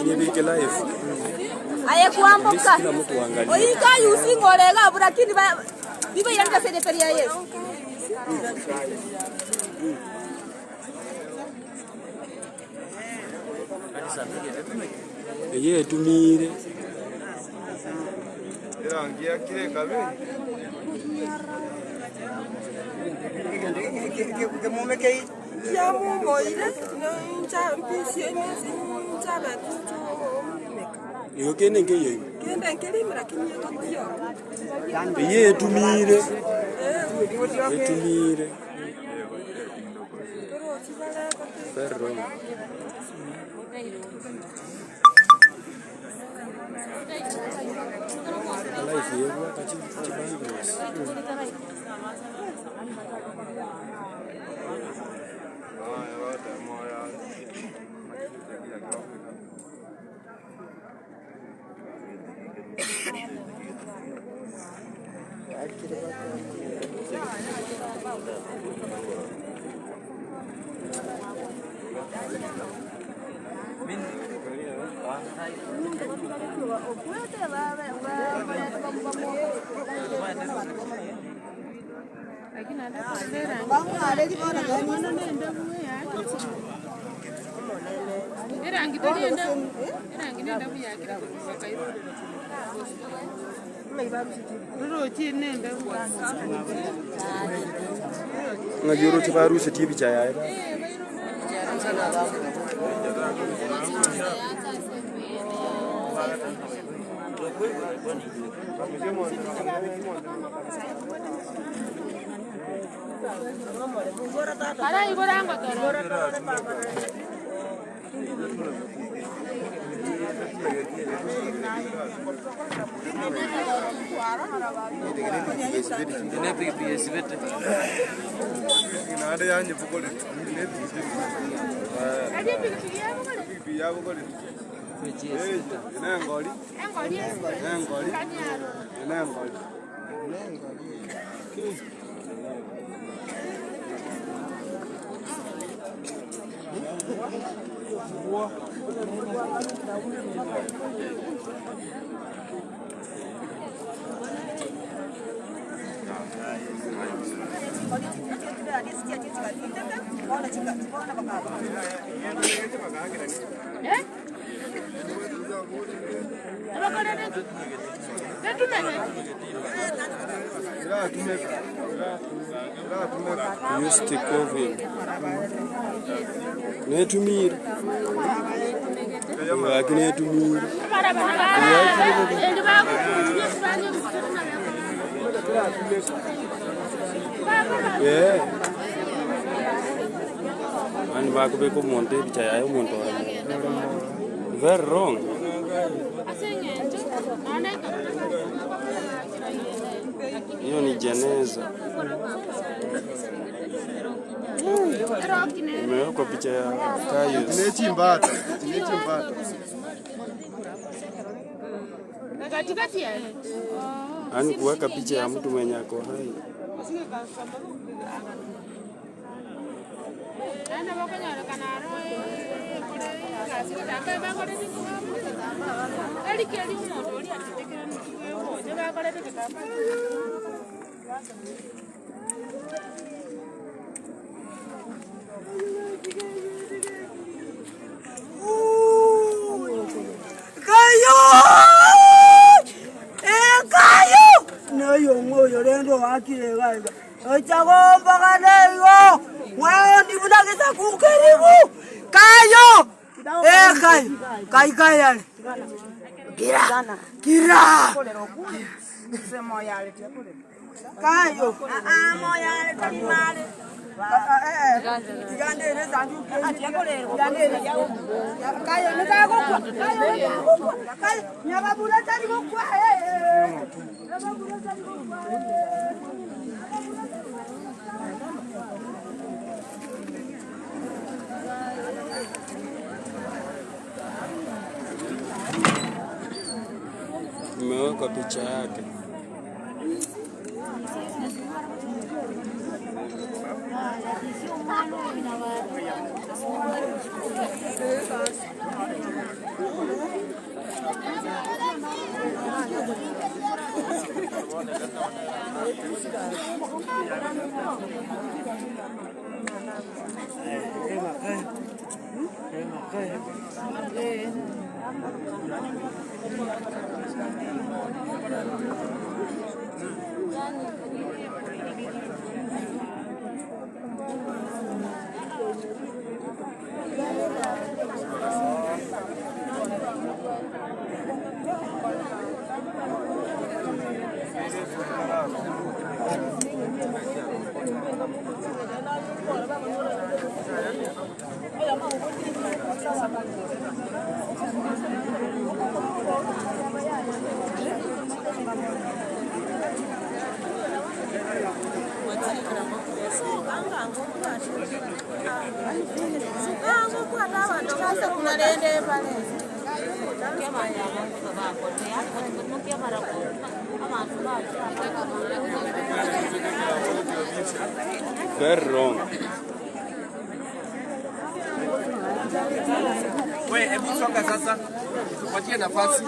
Nyebeke live. Aye kwamboka Kila mtu angalie. oika yusinga orega abwo lakini ba bibairane ase erieta ria Yeso. Eye etumire. Erangi yakire ekabe. Igo kende nkeiyo ime. Eye etumire. Etumire. Very wrong. Life yebwata chibangles. Ng'ai oroche barusetie ebicha yaye ba. Naende yanyebugoretie ne epikipiki. Epikipiki yabogoretie. Eye nengori, nengori, nengori. Used covid. Netumire. Gaki netumire. Eh. Yaani bakobeka omonto ebicha yaye omonto ore moyo. Very wrong. Hiyo ni jeneza. Imewekwa picha ya Kayus. Nechimbata, nechimbata. Yaani kuweka picha ya mtu mwenye ako hai. Imewekwa picha yake. Very wrong. We, hebu songa sasa, tupatie nafasi.